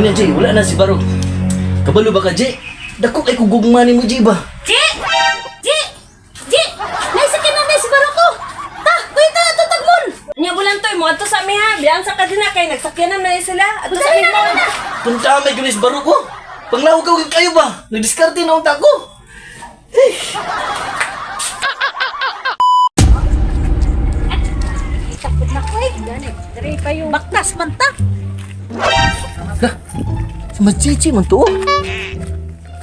Unya, Jay, wala na si Barok. Kabalo ba ka, Jay? Dako kay kugugma ni mo, Jay ba? Ji! Ji! Ji! Naisa ka na na si Baroko! Ta! Kuya ta! Tutagmon! Nya bulantoy mo adto sa mi ha. Biyan sa kadina kay nagsakyanan na ni sila. Adto sa Dali mi na, mo. dali na! Punta may gulis Barok ko. Panglawag ka kayo ba? Nagdiskarte na unta ko. Takot na ko eh. Dali pa yung... Baktas man ta! Lah, si Machichi man to. oh.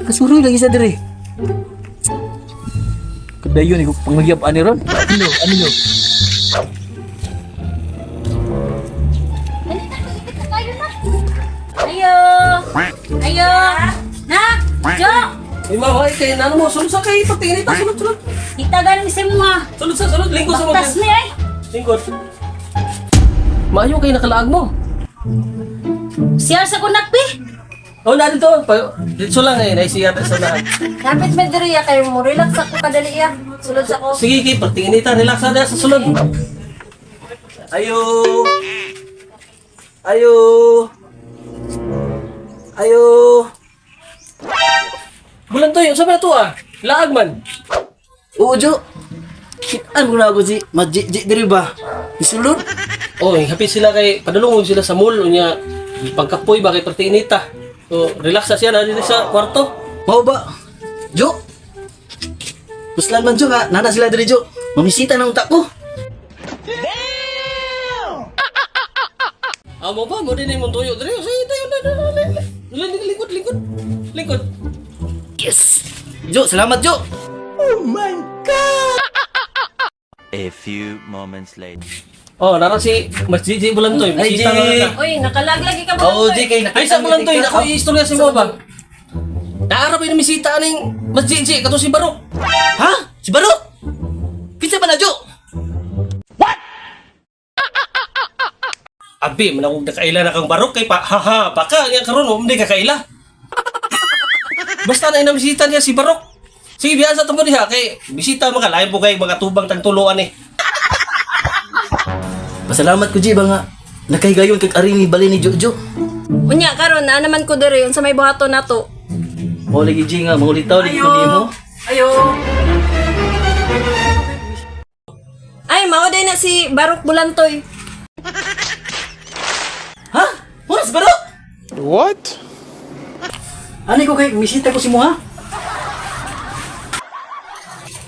Kasuroy lagi sa dire. Kadayon ko pangagyab ani ron. Ano, ano yo? Dali na! Ikit na tayo na! Ayo! Ayo! Nak! Jo! Ay, ma'am, ay, kay nano mo, sulod sa kay pagtingin ito, sulod, sulod. Kita galing sa mo ha! Sulod sa, sulod, lingkod sa Baktas ni eh! Lingkod. Maayo kay nakalaag mo. Siyar sa kunakpi! Oh, na dito. Pa, dito lang eh, naisiya tayo sa lahat. Dapat may diri ya kay mo relax ako kadali ya. Sulod sa ko. Sige, kay pagtingin ito, relax na sa sulod. Ayo. Ayo. Ayo. Bulan to, yun, sabi na to ah. Laag man. Oo, Jo. Kitaan mo na ako si Majiji diri ba? Isulod. Oh, happy sila kay padulungon sila sa mall unya pagkapoy ba kay pagtingin ita. So, relax na siya na dito sa kwarto. Mao ba? Jo. Puslan man Jo nga, nana sila diri Jo. Mamisita na unta ko. Ah, mo ba mo din imong tuyo diri. Sige, tayo na na na. Lingkod, lingkod, lingkod. Lingkod. Yes. Jo, salamat Jo. A few moments later. Oh, nara si Mas Gigi Bulantoy. Ay, Bisita G. nga ka. Oy, nakalaglag ka Oo, bulantoy. G kay Ay, sa Bulantoy, ako i-istorya si mo ba? Naara pa yung misita aning Mas Gigi, kato si Barok. Ha? Si Barok? Kinsa ba na Jo? Abi, manakog nakaila na kang Barok kay pa, haha, baka nga karon oh, hindi ka kaila. Basta na inamisita niya si Barok. Sige, biyan sa tamo diha kay bisita mga lain po kay mga tubang tang tuluan eh. Pasalamat ko G ba nga nakahigayon kag ari ni bali ni Jojo. Unya karon naa naman ko diri unsa may buhaton nato. Mao lagi G nga mangulitaw lagi ko nimo. Ayo. Ay, mao day na si Barok Bulantoy. Ha? Wala si Barok? What? Ani ko kay misita ko si mo ha?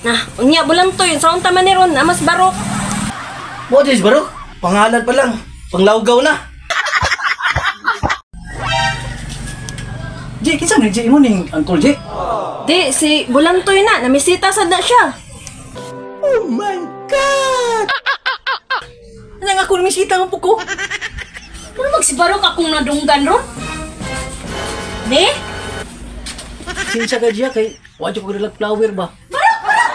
Nah, unya Bulantoy unsa unta man ni ron amas Barok. Mo si Barok? Pangalan pa lang, panglawgaw na. J, kinsa man J mo ning Uncle J? Di si Bulantoy na namisita sad na siya. Ano nga ako misita mo po ko? Pero mag si Barok akong nadunggan ron? Di? Sinsa ka J kay wa jud ko relag flower ba? Barok! Barok!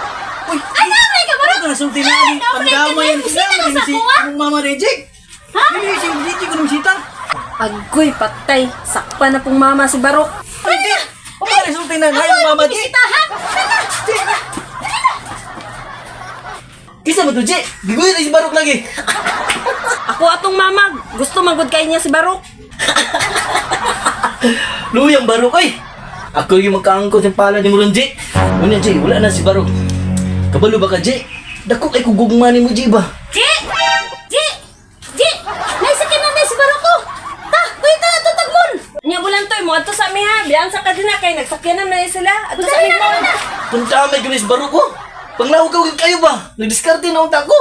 Uy, Ay, namay ka Barok! Ano nasulti na ani? Pandama yan Bisita ka sa si ako, ah? imong mama Reject. Ha? Dili si J ko misita. Agoy patay, sakpa na pong mama si Barok. Reject. O ba nasulti na nga imong mama J? Bisita ha? Tara! Kinsa ba to G? Giguyo na si Barok lagi. Ako atong mama, gusto magud kay niya si Barok. Luyang Barok oy. Ako yung magkaangkot sa pala ni Muron G. Unya G, wala na si Barok. Kabalo ba ka G? Dako kay kugugma ni mo G ba? Ji! Ji! Ji! Naisa ka na na si Baroko! Ta! Kuya ta! Tutagmon! Unya Bulantoy mo adto sa mi ha. Biyan sa kadina kay nagsakyanan na ni sila. Adto sa Dali mi na, mo. dali na! Punta may gulis Barok ko. Panglawgaw kayo ba? Nagdiskarte na unta ko.